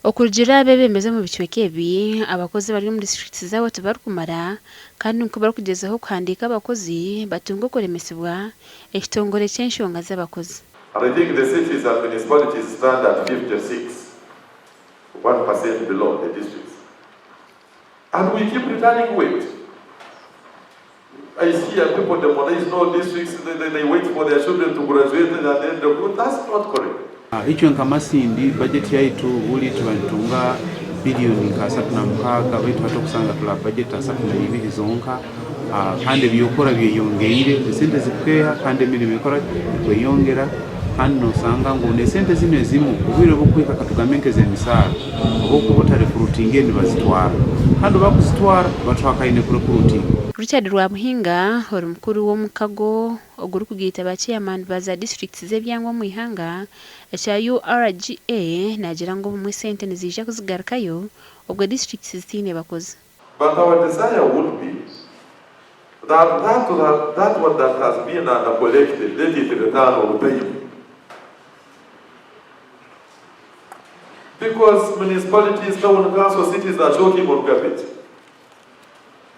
Okurugiirira aha beebembezi omu bicweka ebi, abakozi abari omu disiturikiti zaabo tibarikumara kandi nikwo barikugyezaho kuhandiika abakozi batunga okuremesibwa ekitongore ky'enshonga z'abakozi. And I think the cities and municipalities stand at 56, 1% below the districts. And we keep returning weight. I see people demonize no districts, they, they, they wait for their children to graduate and then recruit. That's not correct. Itwe nka Masindi bajeti yaitu buri tuba nitutunga biliyoni nka 36 baitu hati okusanga turi aha bajeti 32 zonka kandi eby'okukora byeyongeire, esente zikukeeha kandi emirimo ekora ki? Ekweyongera kandi nosanga ngu n'esente zinu ezimu obwire obukuhika katugambe nk'ez'emisaara obu okuba otarekurutingire nibazitwara kandi obu bakuzitwara batuhakaine kurekurutinga. Richard Rwabuhinga ori mukuru w'omukago ogurikugaita ba ceyamaani ba za disiturikiti z'ebyangwa omu ihanga ekya URGA naagira ngu obumwe esente niziija kuzigarukayo obwo disiturikiti zitaine bakozi. But our desire would be that that that what that has been under collected let it return on time because municipalities, town council, cities are choking on garbage.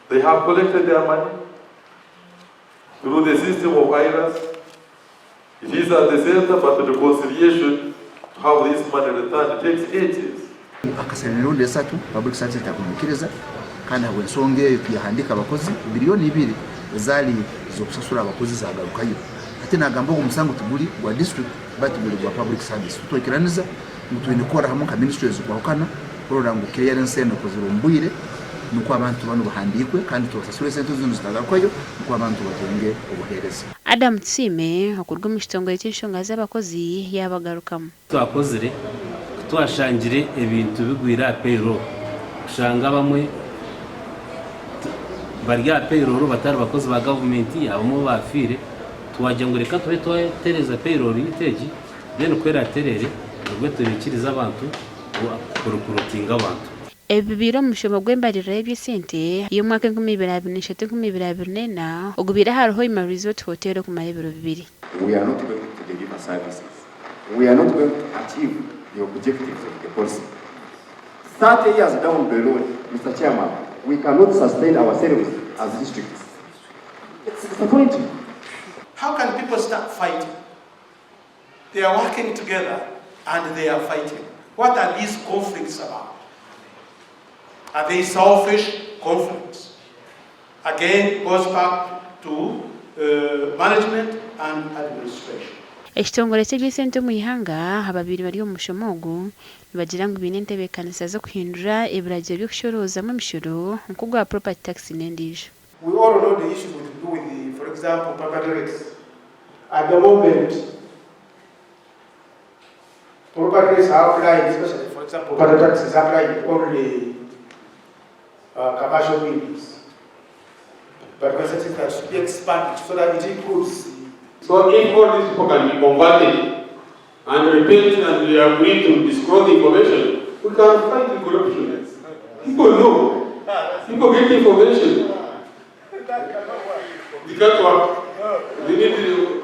They have collected their money through the system of IRAS. It is at the center, but the reconciliation to have this money returned takes ages. Akasera emirundi esatu Public Service etakumwikiriza kandi ahabw'ensonga eyo tuyahandiika abakozi biliyoni ibiri ezaali z'okusasura abakozi zagarukayo. Hati nagamba ogu omusango tiguri gwa district baitu guri gwa Public Service. Tutwikiraniza ngu twine kukora hamwe nka ministry ezikwahukana kurora ngu clearance enu ekozirwe omu bwire nukwo abantu banu bahandiikwe kandi tubasasure esente zinu zitagarukayo nukwo abantu batunge obuheereza. Adam Tusiime okuruga omu kitongore ky'enshonga z'abakozi yaabagarukamu. Twakozire ku twashangire ebintu bigwire aha payroll kushanga abamwe bari aha payroll batari bakozi ba gavumenti abamwe bafiire twagira ngu reka tube twatereza payroll yaitu egi then ku eraterere nibwo turaikiriza abantu kurukurutinga abantu. Ebi bibaire omu mushomo gw'embaririra y'eby'esente ey'omwaka 2023, 2024 ogubaire ahari Hoima Resort Hotel okumara ebiro bibiri. We are not going to deliver services. We are not going to achieve the objectives of the policy. 30 years down the road, Mr. Chairman, we cannot sustain ourselves as districts. It's disappointing. How can people start fighting? They are working together and they are fighting. What are these conflicts about? Are they selfish conflicts? Again, goes back to uh, management and administration. Ekitongore ky'eby'esente omu ihanga ababaire bari omu mushomo ogu nibagira ngu baine entebeekanisa z'okuhindura ebiragiro by'okushoroozamu emishoro nk'ogwa property tax n'endiijo. We all know the issues with to do with the, for example, property rates. At the moment, property rates are applied, especially, for example, property tax is applied only commercial buildings. But we suggest that should be expanded so that it includes. So if all these people can be converted and repent and they agree to disclose the information, we can fight the corruption. People know. People get information. They can't work. They need to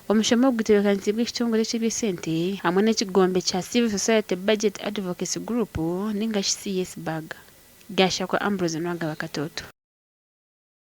Omushomo ogu gutebeekanisiibwe ekitongore eky'eby'esente hamwe n'ekigombe kya Civil Society Budget Advocacy Group ningashi CSBAG. Gashakwa Ambrose Nwagaba Katoto.